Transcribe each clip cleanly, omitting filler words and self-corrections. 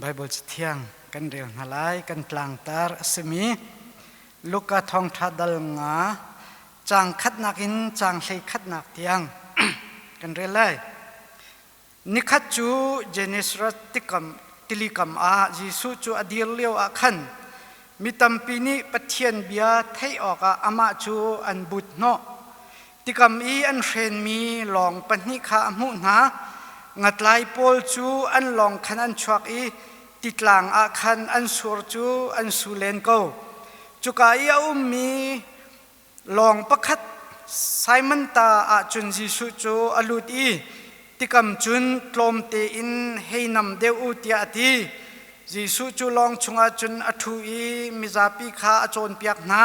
Baibal Cathiang kan rel hna lai. Kan tlangtar a simi Luka Thawngṭha dal nga caang khatnak in caang hlei khatnak tiang kan rel lai. Nikhat cu Gennesaret tikam tilikam ah Jesuh cu a dir lio ah khan mi tampi nih Pathian bia theih awkah amah cu an but hnawh. Tikam i an hrenmi lawng pahnih kha a hmuh hna. Ngatlai pawl cu an lawng khan an chuak i titlang ah khan an sur cu an su len ko. Cuka i a ummi lawng pakhat Simon ta ah cun Jesuh cu a lut i tikam cun tlawmte in hei nam deuh u tiah a ti. Jesuh cu lawng chungah cun a ṭhu i mizapi kha a cawnpiak hna.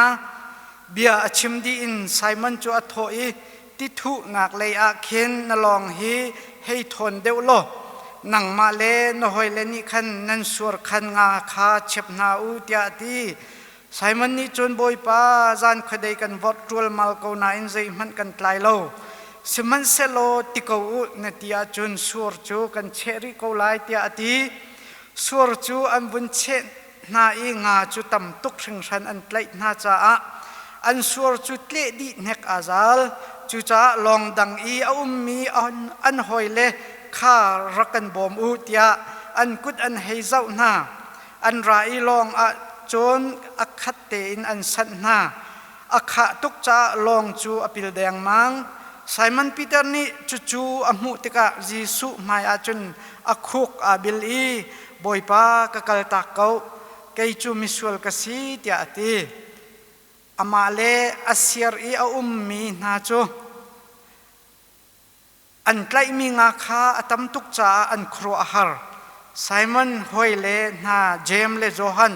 Bia a chim dih in Simon cu a thawh i ti thuhnak lei ah khin na lawng hi hei thawn deuh law nangmah le na hawile nih khan nan sur khan nga kha chep hna u tiah a ti. Simon nih cun Bawipa, zan khuadei kan vorh ṭualmal ko nain zeihmanh kan tlai lo. Sihmanhsehlaw ti ko u na ti ahcun sur cu kan cheh rih ko lai tiah a ti. Sur cu an vun cheh hna i nga cu tam tuk hringhran an tlaih hna caah an sur cu tleh dih hnek aa zal. Cucaah lawng dang i a ummi an hawile kha rak kan bawm u tiah an kut an hei zoh hna. An ra i lawng ah cun a khat tein an sanh hna. A khah tuk caah lawng cu a pil dengmang. Simon Peter nih cucu a hmuh tikah Jesuh hmaiah cun a khuk aa bil i, Bawipa, ka kaltak ko, kei cu misual ka si, tiah a ti. Amah le a sir i a ummi hna cu an tlaihmi nga kha a tam tuk caah an khuaruah a har. Simon hawile hna Jeim le Johan,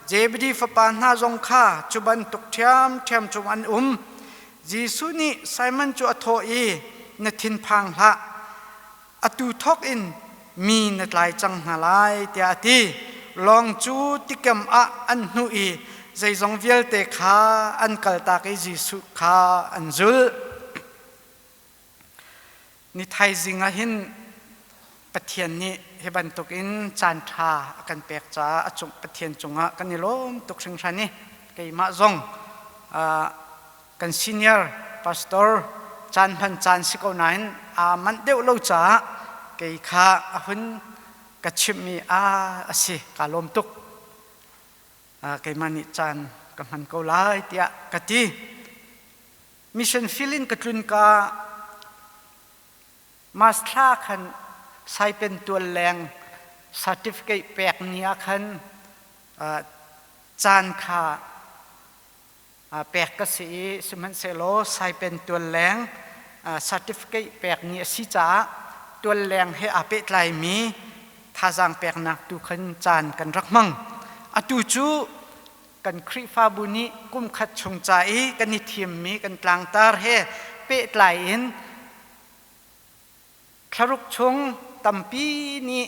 Zebedi fapa hna zong kha cu bantuk ṭhiamṭhiam cu an um. Jesuh nih Simon cu a thawh i, Na thinphang hlah. Atu thawk in mi na tlai cang hna lai, tiah a ti. Lawng cu tikam ah an hnuh i zeizong vialte kha an kaltak i Jesuh kha an zulh. Ni thaizing ah hin Pathian nih hi bantukin caan ṭha a kan pek caah a cung Pathian cungah kan i lawm tuk hringhran i keimah zong kan senior pastor caan hman caan si ko nain aa manh deuh lo caah kei kha a hun ka chimhmi a a si kaa lawm tuk. Keimah nih caan ka hman ko lai tiah ka ti. Mission field in ka tlun ka Mas thla khan Saipen tual leng certificate pek ni ah khan caan kha pek ka si i sihmanhsehlaw Saipen tual leng certificate pek ni a si caah tual leng he aa pehtlaimi thazaang peknak tu khan caan kan rak hmang. Atu cu kan Khrihfabu nih kum khat chung ca i kan i thimmi kan tlangtar he pehtlai in thlaruk chung tampi nih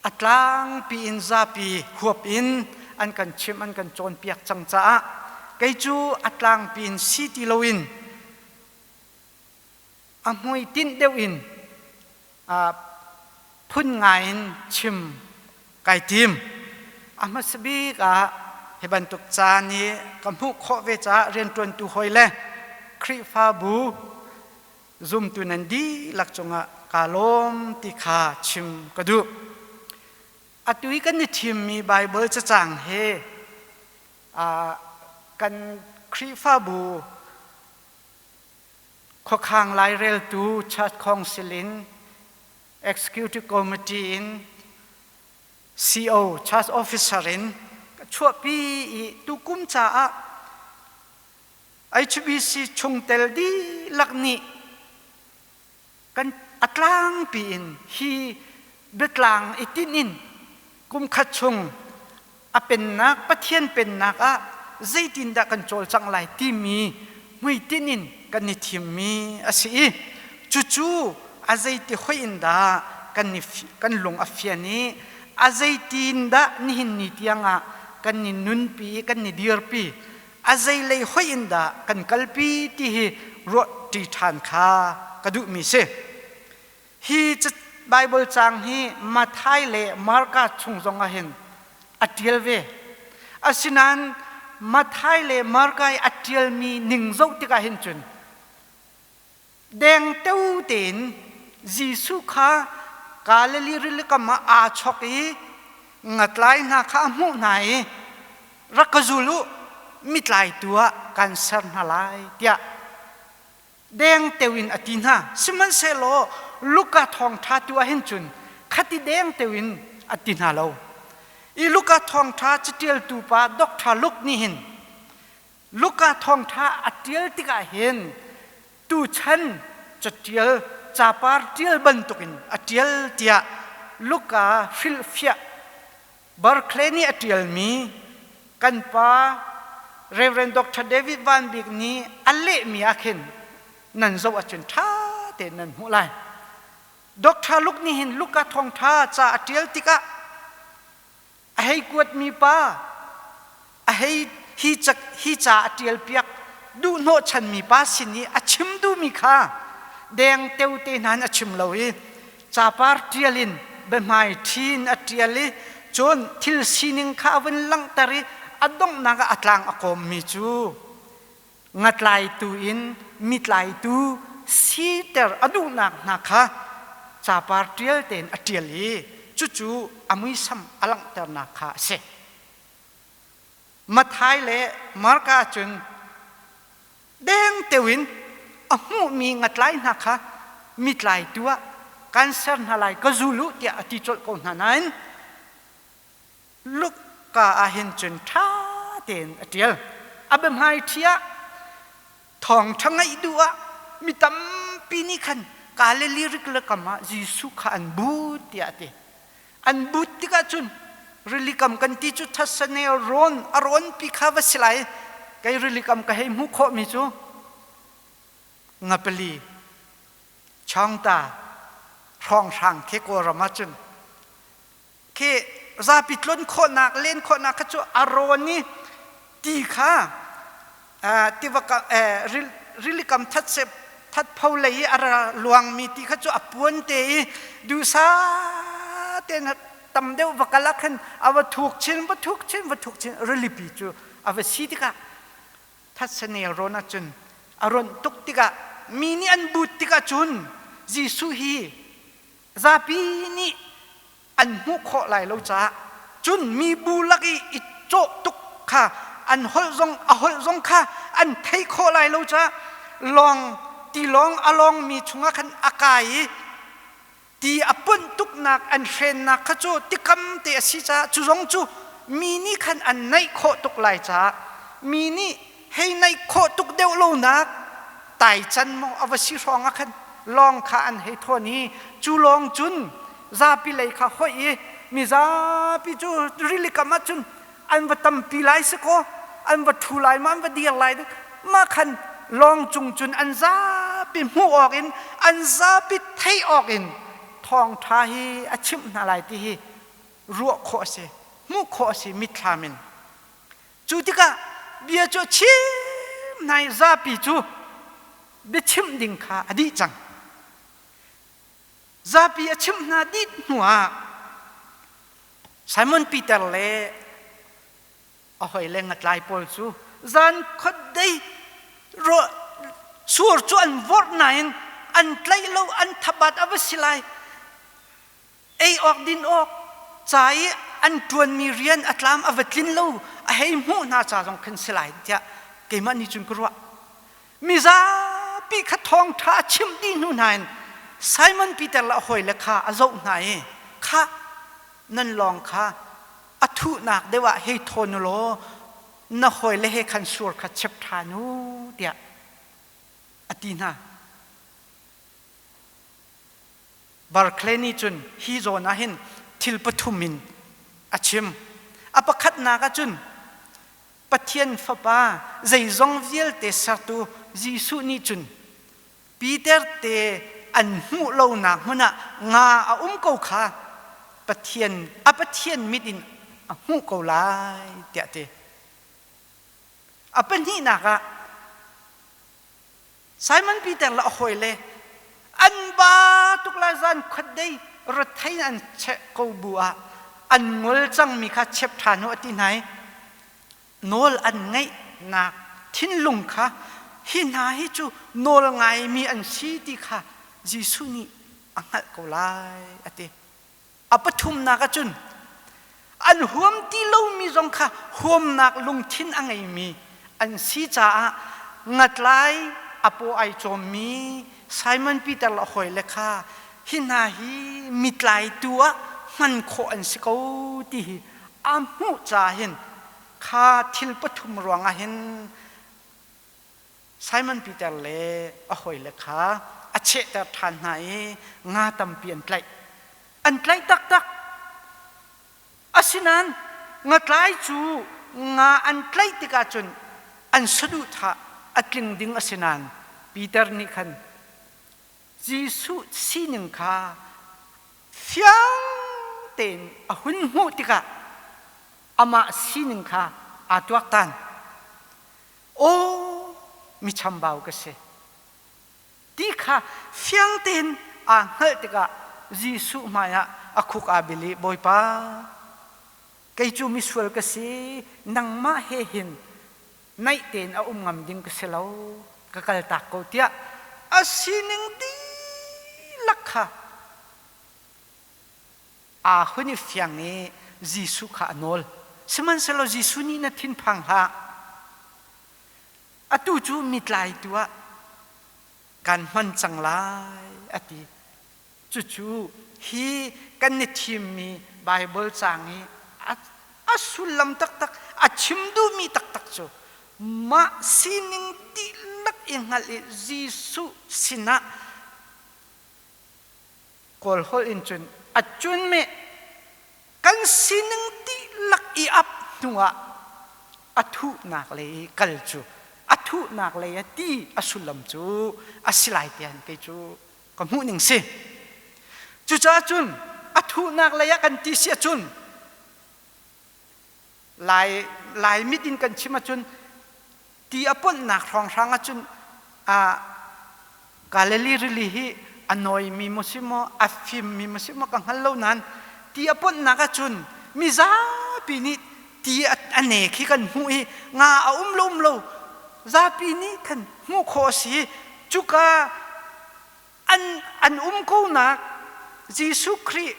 a tlangpi in zapi huap in an kan chimh an kan cawnpiak cang caah kei cu a tlangpi in si ti loin a hmuitinh deuh in phun ngai in chim kai tim. A hmasa bik ah hi bantuk caan i ka hmuh khawh ve caah rianṭuantu hawi le Khrihfabu zumtu nan dihlak cungah kaa lawm ti kha chim ka duh. Atu i kan i thimmi Baibal cacang he kan Khrihfabu Khuakhang laireltu Church Council in Executive Committee in CO Church Officer in chuahpi i tukum caah HBC chungtel dihlak nih kan a tlangpi in hi biatlang i tinh in kum khat chung a pennak Pathian pennak ah zeitindah kan cawlcangh lai timi hmuitinh in kan i thimmi a si i cucu a zeiti hoih in dah kan i kan lung a fian i a zeitin dah nihin ni tiang ah kan i nunpi i kan i dirpi a zeilei hoih in dah kan kalpi ti hi ruah ṭi ṭhan kha ka duhmi si. Hi. Bible caang hi Matthai le Marka chung zong ah hin a ṭial ve. Asinain Matthai le Marka i a ṭialmi ning zoh tikah hin cun dengteo tein Jesuh kha Galilee rilikam ah aa chok i ngatlai hna kha a hmuh hna i rak ka zul u, mitlaitu ah kan ser hna lai tiah dengteo in a ti hna. Sihmanhsehlaw Luka thawngṭha tu ah hin cun khati dengteo in a ti hna lo. I Luka thawngṭha caṭialtu pa Dr. Luke nih hin Luka thawngṭha a ṭial tikah hin tuchan caṭial capar ṭial bantukin a ṭial tiah Luka hrilhfiah Barclay nih a ṭialmi kan pa Reverend Dr. David Van Bik nih a lehmi ah khin nan zoh ahcun ṭha tein nan hmuh lai. Dr. Luke nih hin Luka thawngṭha ca a ṭial tikah a hei kuatmi pa a hei hi ca hi ca a ṭial piak duhhnawh chanmi pa sin i a chim duhmi kha dengteo te hna in a chim lo i capar ṭial in biahmai ṭhi in a ṭial i cun thil sining kha a vun langhter i a donghnak ah a tlang a kawmmi cu ngatlaitu in mitlaitu siter a duhnak hna kha capar ṭial tein a ṭial i cucu a muisam a langhternak kha a si. Matthai le Marka cun dengteo in a hmuhmi ngatlai hna kha mitlaitu ah kan ser hna lai ka zul u tiah a ti colh ko hna nain Luka ah hin cun ṭha tein a ṭial. A biahmai ṭhi ah thawngṭha ngaih duh ah mi tampi nih khan Galilee rili kam ah Jesuh kha an but tiah a ti. An but tikah cun rili kam kan ti cu thasane rawn a rawnpi kha va si lai kei rili kam ka hei hmuh khawhmi cu ngapali chawngta hrawnghrang khi Kawlram ah cun khi zapi tlon khawhnak len khawhnak kha cu a rawn i ti kha tiva rilikam thatse thatpho lei i a ra luangmi ti kha cu a puan te i duhsa tein tam deuh va kal ah khan a va thuk chin va thuk chin va thuk chin rilipi cu a va si tikah thatse nel rawn ah cun a ronh tuk tikah mi nih an but tikah cun Jesuh hi zapi nih an hmuh khawh lai lo caah cun mibu lak i i cawh tuk kha an holh zong a holh zong kha an theih khawh lai lo caah lawng tilawng a lawngmi chungah khan a kai i ti a punh tuknak an hrennak kha cu tikam te a si caah cu zong cu mi nih khan an naih khawh tuk lai caah mi nih hei naih khawh tuk deuh lonak tai can maw a va si hrawng ah khan lawng kha an hei thawn i cu lawng cun zapi lei kha hoih i mizapi cu rili kam ah cun an va tampi lai si kaw an va ṭhu lai ma an va dir lai mah khan lawng cung cun an zapi hmuh awk in an zapi theih awk in thawngṭha hi a chimh hna lai ti hi ruah khawh a si hmuh khawh a si mitthlam in. Cu tikah bia cu a chim hna i zapi cu biachimh ding kha a dih cang. Zapi a chimh hna dih hnuah Simon Peter le a hawile ngatlai pawl cu zan khuadei sur cu an vorh nain an tlaih lo an thabat a va si lai. Ei awk din awk ca i an ṭuanmi rian a tlam a va tlin lo a hei hmuh hna ca zong khan si lai tiah keimah nih cun ka ruah. Mizapi kha thawngṭha a chimh dih hnu hna in Simon Peter le a hawile kha a zoh hna i khah nan lawng kha a thuhnak deuh ah hei thawn u law na hawile he khan sur kha chep ṭhan u tiah a ti hna. Barclay nih cun hi zawn ah hin thil pathum in a chim. A pakhatnak ah cun Pathian Fapa zeizong vialte sertu Jesuh nih cun Peter te an hmuh lonak hmun ah nga a um ko kha Pathian a Pathian mit in a hmuh ko lai tiah a ti. A pahnihnak ah Simon Peter le a hawile an ba tuk lai zan khuat dei. Rethei an cheh ko bu ah an ngol cangmi kha chep ṭhan u a ti hna i nawl an ngeihnak thinlung kha hi hna hi cu nawl ngaimi an si ti kha Jesuh nih a hngalh ko lai a ti. A pathumnak ahcun an huam ti lomi zong kha huamnak lungthin a ngeimi an si caah ngatlai a paw ai cawmmi Simon Peter le a hawile kha hi hna hi mitlaitu ah hman khawh an si ko ti hi a hmuh caah hin kha thil pathum ruangah hin Simon Peter le a hawile kha a chehter ṭhan hna i nga tampi an tlaih. An tlaih taktak. Asinain ngatlai cu nga an tlaih tikah cun an saduhthah a tling ding a si nain Peter nih khan Jesuh sining kha fiang tein a hun hmuh tikah amah sining kha aa tuaktan. Aw, mi chambau ka si. Ti kha fiang tein aa hngalh tikah Jesuh hmaiah a khuk aa bil i Bawipa, kei cu misual ka si, nangmah he hin naih tein a um ngam ding ka si lo, ka kaltak ko tiah a sining dihlak kha aa hun i fiang i Jesuh kha a nawl. Sihmanhsehlaw Jesuh nih na thinphang hlah. Atu cu mitlaitu ah kan hman cang lai a ti. Cucu hi kan i thimmi Baibal caang i a sullam taktak, a chim duhmi taktak cu mah sining dihlak i hngalh i Jesuh sinah Kawl holh in cun a cunmeh kan sining dihlak i ap hnuah a thuhnak lei i kal cu a thuhnak lei a ti a sullam cu a si lai tiah kei cu ka hmuh ning si. Cucaah cun a thuhnak lei ah kan ti si ahcun Lai Lai mit in kan chim ahcun ti a ponhnak hrawnghrang ahcun Galilee rili hi a nawimi maw si maw a fimmi maw si maw ka hngal lo nain ti a ponhnak ahcun mizapi nih ti a ne khi kan hmuh i nga a um lo um lo zapi nih khan hmuh khawh a si. Cuka an an um ko nak Jesuh Khrih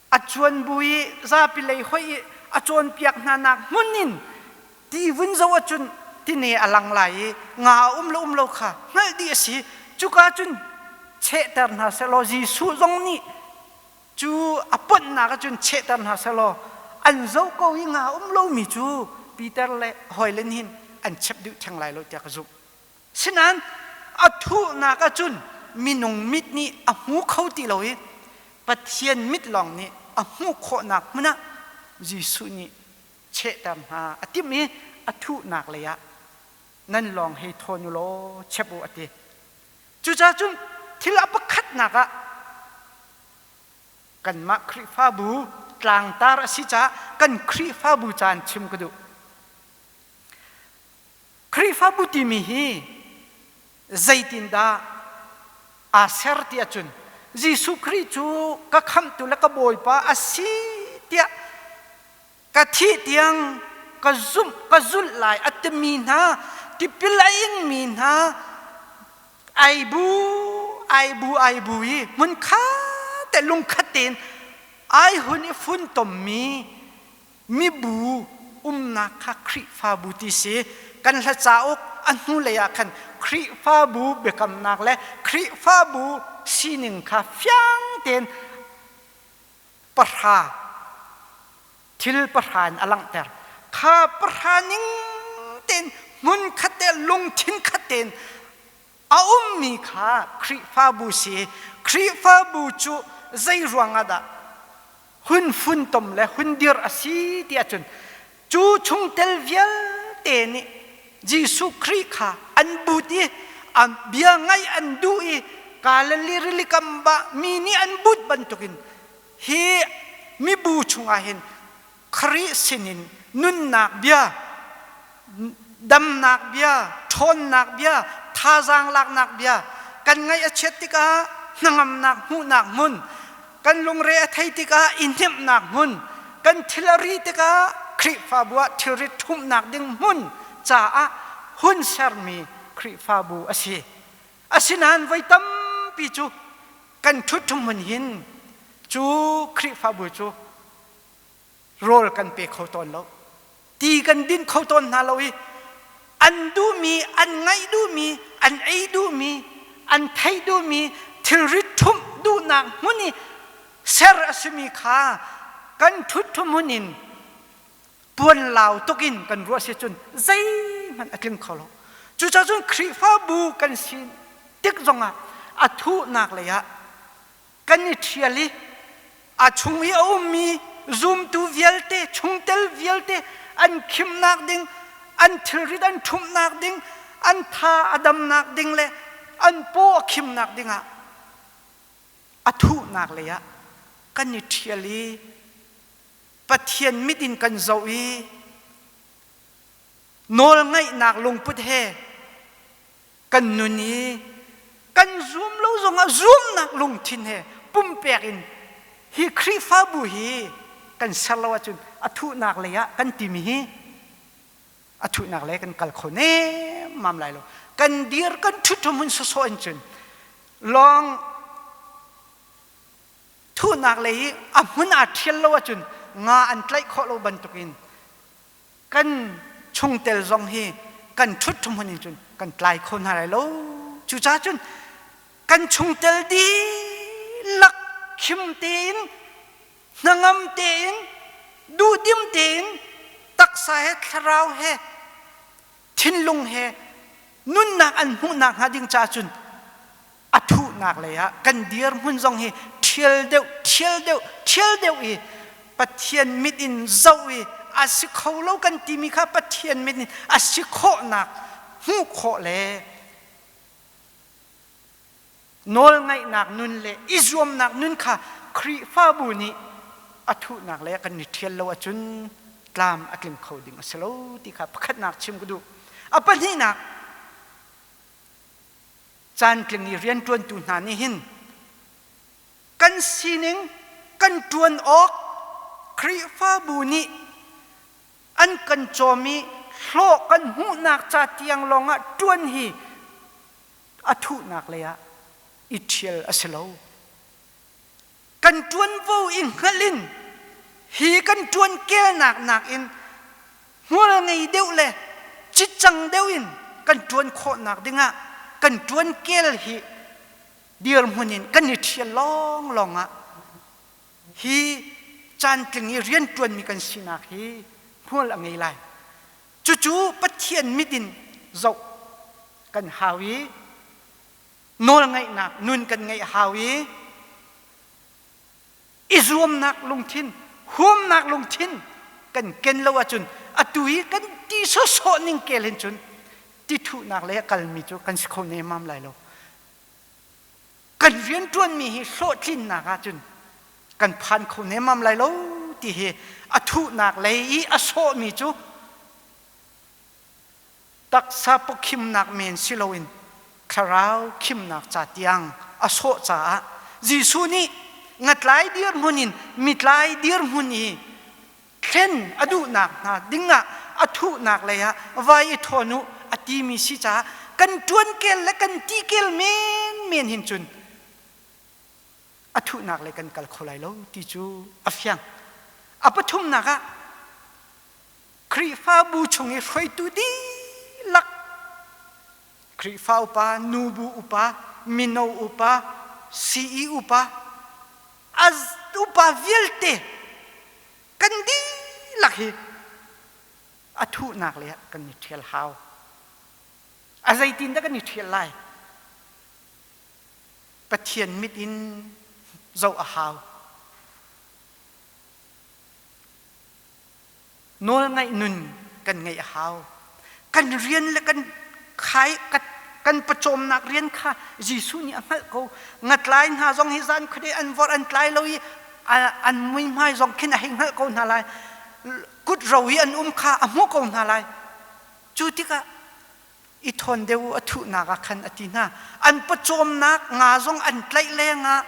a cuan bu i zapi lei hoih i a cawnpiak hna nak hmun in ti vun zoh ahcun tine a lang lai i nga a um lo um lo kha hngalh dih a si. Cuka cun chehter hna sehlaw Jesuh zong nih cu a ponhnak ahcun chehter hna sehlaw an zoh ko i nga um lomi cu Peter le hawile nih hin an chep duh theng lai lo tiah ka zumh. Sinain a thuhnak ahcun minung mit nih a hmu kho ti lo i Pathian mit lawng nih a hmuh khawhnak hmun ah Jesuh nih chehter hna a timh i a thuhnak lei ah nan lawng hei thawn u law chep u a ti. Cucaah cun thil a pakhatnak ah kanmah Khrihfabu tlangtar a si caah kan Khrihfabu caan chim ka duh. Khrihfabu timi hi zeitindah aa ser ti ahcun Jesuh Khrih cu ka khamhtu le ka Bawipa a si tiah ka thih tiang ka zumh ka zulh lai a timi hna tipil a ingmi hna ai bu ai bu ai bu i hmunkhat te lungkhat tein ai hun i funtommi mibu umnak kha Khrihfabu ti si. Kan hla cauk a hnulei ah khan Khrihfabu biakamnak le Khrihfabu sining kha fiang tein pahra thil pahra in a langhter. Kha pahra ning tein hmun khat te lungthin khat tein a ummi kha Khrihfabu si. Khrihfabu cu zei ruang ah dah hun funtom le hun dir a si ti ahcun cu chungtel vialte nih Jesuh Khrih kha an but i a bia ngaih an duh i Galilee rili kam ah mi nih an but bantukin hi mibu chungah hin Khrih sinin nunnak bia, damnak bia, ṭhawnnak bia, thazaang laknak bia kan ngaih a chiat tikah hnangamnak hmuhnak hmun. Kan lungre a thei tikah i hnemhnak hmun, kan thil a ri tikah Khrihfabu ah thilrit ṭhumhnak ding hmun caah hun sermi Khrihfabu a si. Asinain voi tampi cu kan ṭhut hmun hin cu Khrihfabu cu rawl kan pe kho tawn lo. Ti kan din kho tawn hna lo i an duhmi, an ngaih duhmi, an ei duhmi, an theih duhmi thilrit ṭhumh duhnak hmun i ser a simi kha kan ṭhut hmun in puanlau tuk in kan ruah si cun zeihmanh a tling kho lo. Cucaah cun Khrihfabu kan si tik zongah a thuhnak lei ah kan i ṭhial i a chung i a ummi zumtu vialte, chungtel vialte an khimnak ding, an thilrit an ṭhumhnak ding, an tha a damnak ding le an paw a khimnak dingah a thuhnak lei ah kan i ṭhial i Pathian mit in kan zoh i nawlngaihnak lungput he kan nun i kan zum lo zongah zumnak lungthin he pumpek in hi Khrihfabu hi kan ser lo ahcun a thuhnak lei ah kan timi hi a thuhnak lei kan kal kho nemmam lai lo. Kan dir kan ṭhut hmun sawsawh in cun lawng thuhnak lei i a hmun aa ṭhial lo ahcun nga an tlaih khawh lo bantukin kan chungtel zong hi kan ṭhut hmun in cun kan tlai kho hna lai lo. Cucaah cun kan chungtel dihlak khim tein hnangam tein duhdim tein taksa he thlarau he thinlung he nunnak an hmuhnak hnga ding caah cun a thuhnak lei ah kan dirhmun zong hi ṭhial deuh ṭhial deuh ṭhial deuh i Pathian mit in zoh i a si kho lo kan timi kha Pathian mit in a si khawhnak hmuh khawh le nawlngaihnak nun le i zuamnak nun kha Khrihfabu nih a thuhnak le kan i ṭhial lo ahcun tlam a tling kho ding a si lo ti kha pakhatnak chim ka duh. A pahnihnak, Caantling i rianṭuantu hna nih hin kan sining kan ṭuan awk Khrihfabu nih an kan cawm i hlawh kan hmuhnak ca tiang lawngah ṭuan hi a thuhnak lei ah i ṭhial a si lo. Kan ṭuanvo i hngalh in hi kan ṭuan kelnak nakin hmual ngei deuh le cicang deuh in kan ṭuan khawhnak dingah kan ṭuan kel hi dirhmun in kan i ṭhial lawnglawng ah hi caantling i rianṭuanmi kan sinak hi hmual a ngei lai. Cucu Pathian mit in zoh kan hau i nawlngaihnak nun kan ngeih hau i i zuamnak lungthin, huamnak lungthin kan ken lo ahcun atu i kan ti sawsawh ning kel hin cun ti thuhnak le kalmi cu kan si kho nemmam lai lo. Kan rianṭuanmi hi hlawhtlinnak ahcun kan phan kho nemmam lai lo ti hi a thuhnak lei i a sawhmi cu taksa pawkhimnak men si loin thlarau khimnak ca tiang a sawh caah Jesuh nih ngatlai dirhmun in mitlai dirhmun i thlen a duhnak hna dingah a thuhnak lei ah vai i thawn u a timi si caah kan ṭuan kel le kan ti kel menmen hin cun a thuhnak lei kan kal kho lai lo ti cu a fiang. A pathumnak ah Khrihfabu chung i hruaitu dihlak Khrihfa upa, nubu upa, mino upa, CE upa, a upa vialte kan dihlak hi a thuhnak lei ah kan i ṭhial hau. A zeitin dah kan i ṭhial lai? Pathian mit in zoh a hau. Nawlngaih nun kan ngeih a hau. Kan rian le kan khai kan pawcawmnak rian kha Jesuh nih a hngalh ko. Ngatlai hna zong hi zan khuadei an vorh an tlai lo i an muihmai zong khin a hei hngalh ko hna lai. Kut ro i an um kha a hmuh ko hna lai. Cu tikah i thawn deuh u a thuhnak ah khan a ti hna. An pawcawmnak nga zong an tlaih lengah.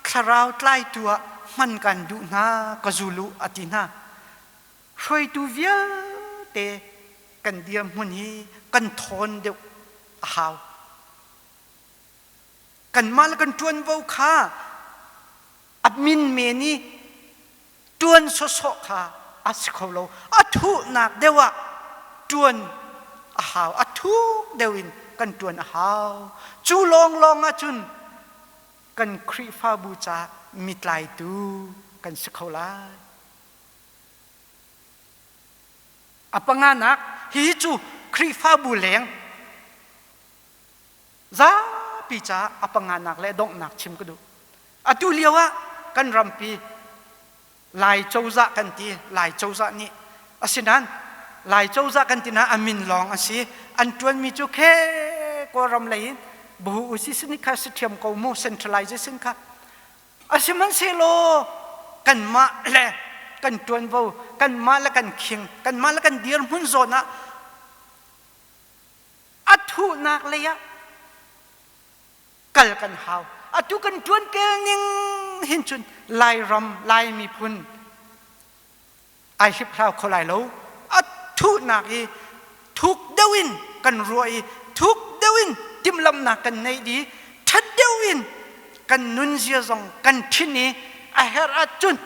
Thlarau tlaitu ah hman kan duh hna ka zul u a ti hna. Hruaitu vialte kan dirhmun hi kan thawn deuh a hau. Kanmah le kan ṭuanvo kha a min men i ṭuan sawsawh kha a si kho lo. A thuhnak deuh ah ṭuan a hau. A thuk deuh in kan ṭuan a hau. Cu lawnglawng ahcun kan Khrihfabu caah mitlaitu kan si kho lai. A panganak, hihi cu Khrihfabu leng zapi caah a panganak le donghnak chim ka duh. Atu lio ah kan rampi Lai cozah kan ti, Lai cozah nih asinain Lai cozah kan ti na a min lawng a si. An ṭuanmi cu khe Kawlram lei in buhu usi sini kha si ṭhiam ko mu centralization kha. Asihmanhsehlaw kanmah le kan ṭuanvo, kanmah le kan khing, kanmah le kan dirhmun zawn ah a thuhnak lei ah kal kan hau. Atu kan ṭuan kel ning hin cun Lairam, Lai miphun ai hliphlau kho lai lo. A thuhnak i thuk deuh in kan ruah i thuk deuh in timhlamhnak kan neih i ṭhat deuh in kan nunzia zong kan ṭhin i a herh ahcun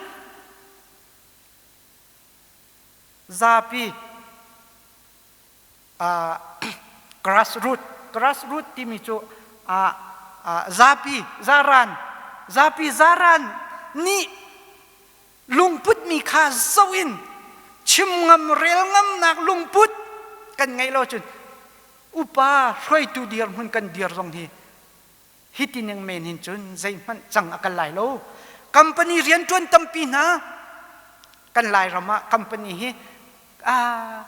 zapi grassroot grassroot timi cu zapi zaran zapi zaran nih lungputmi kha zoh in chim ngam rel ngamnak lungput kan ngeih lo cun upa hruaitu dirhmun kan dir zong hi hiti ning men hin cun zeihmanh cang a kal lai lo. Company rianṭuan tampi hna kan Lairam ah company hi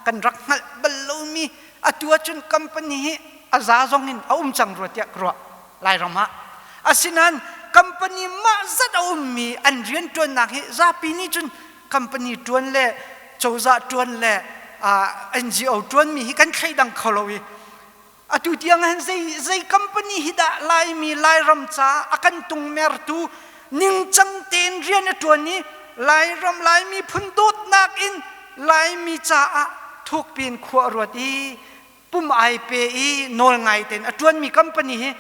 kan rak hngalh bal lomi atu ahcun company hi a za zong in a um cang rua tiah ka ruah Lairam ah. Asinain company mah zat a ummi an rianṭuannak hi zapi nih cun company ṭuan le cozah ṭuan le NGO ṭuanmi hi kan thleidang kho lo i Atu tiang hin zei zei company hi dah Laimi Lairam caah a kan tungmertu ningcang tein rian a ṭuan i Lairam Laimi phun dawtnak in Laimi caah thukpi in khua a ruat i pum ai pe i nawl ngai tein a ṭuanmi company hi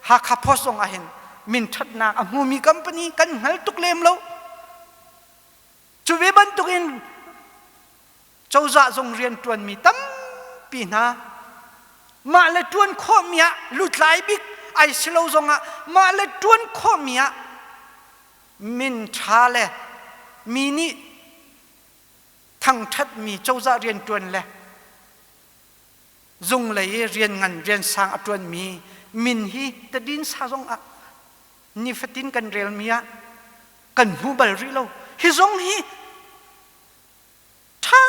Hakha Post zong ah hin min ṭhatnak a hmumi company kan hngal tuk lem lo. Cu ve bantukin cozah zung rianṭuanmi tampi hna mah le ṭuan khawhmi ah lutlai bik ai si lo zongah mah le ṭuan khawhmi ah min ṭha le mi nih thangṭhatmi cozah rianṭuan le zung lei i rian ngan rian sang a ṭuanmi min hi tadin sa zong ah nifatin kan relmi ah kan hmu bal rih lo. Hi zong hi ṭha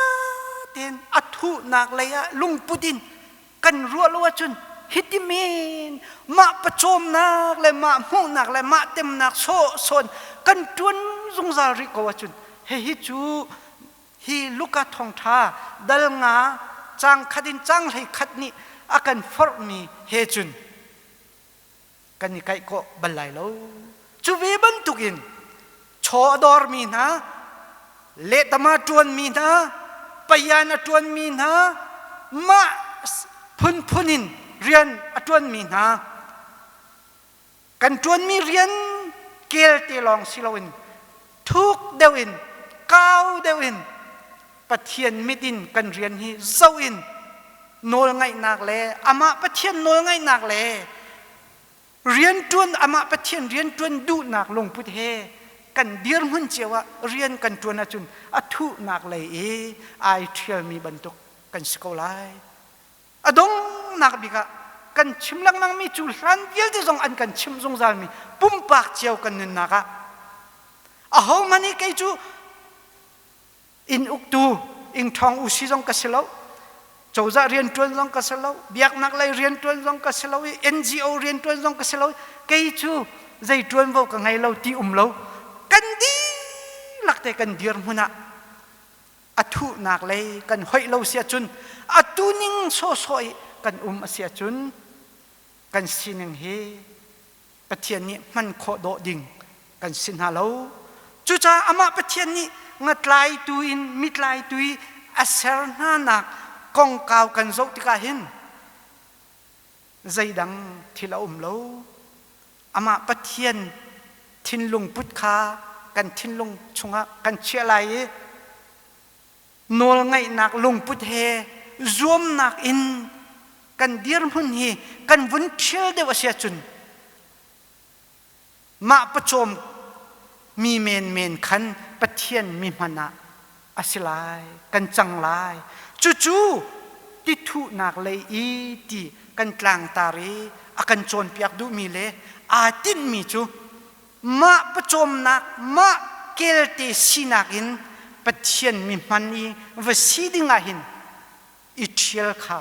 tein a thuhnak lei ah lungput in kan ruah lo ahcun hiti men mah pawcawmnak le mah hmuhnak le mah temnak sawhsawh kan ṭuan zungzal rih ko ahcun hihi cu hi Luka thawngṭha dal nga cang khat in cang hlei khat nih a kan forhmi he cun kan i kaih khawh bal lai lo. Cu ve bantukin chaw a dawrmi hna, lehtama ṭuanmi hna, payan a ṭuanmi hna, mah phunphun in rian a ṭuanmi hna, kan ṭuanmi rian kel te lawng si loin thuk deuh in, kau deuh in Pathian mit in kan rian hi zoh in nawlngaihnak le amah Pathian nawlngaihnak le rianṭuan amah Pathian rianṭuan duhnak lungput he kan dirhmun cio ah rian kan ṭuan ahcun a thuhnak lei i ai ṭhialmi bantuk kan si ko lai. A donghnak bik ah kan chim lengmangmi cu hlan vialte zong an kan chimh zungzalmi pumpak cio kan nunnak ah ahohmanh hi kei cu Inn uktu ingṭhawng usi zong ka si lo. Cozah rianṭuan zong ka si lo. Biaknak lei rianṭuan zong ka si lo i NGO rianṭuan zong ka si lo. Kei cu zei ṭuanvo ka ngei lo ti um lo. Kan dihlak te kan dirhmun ah a thuhnak lei kan hoih lo si ahcun a tuning sawhsawh i kan um a si ahcun kan sining hi. Pathian nih hman khawh dawh ding kan si hna lo. Cucaah amah Pathian nih ngatlaitu in mitlaitu i a ser hnanak kongkau kan zoh tikah hin zeidang thil a um lo. Amah Pathian thinlung put kha kan thinlung chungah kan chiah lai i nawlngaihnak lungput he zuamnak in kan dirhmun hi kan vun ṭhial deuh a si ahcun mah pawcawm mi menmen khan Pathian mi hman ah a si lai, kan cang lai. Cucu tithuhnak lei i ti kan tlangtar i a kan cawnpiak duhmi le aa tinhmi cu mah pawcawmnak, mah kelte sinak in Pathian mi hman i va si ding ah hin i ṭhial kha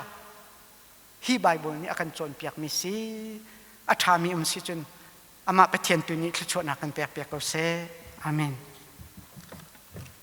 hi Baibal nih a kan cawnpiakmi si. A ṭhami um si cun amah Pathian tu nih thluachuahnak kan pekpiak ko seh. Amen.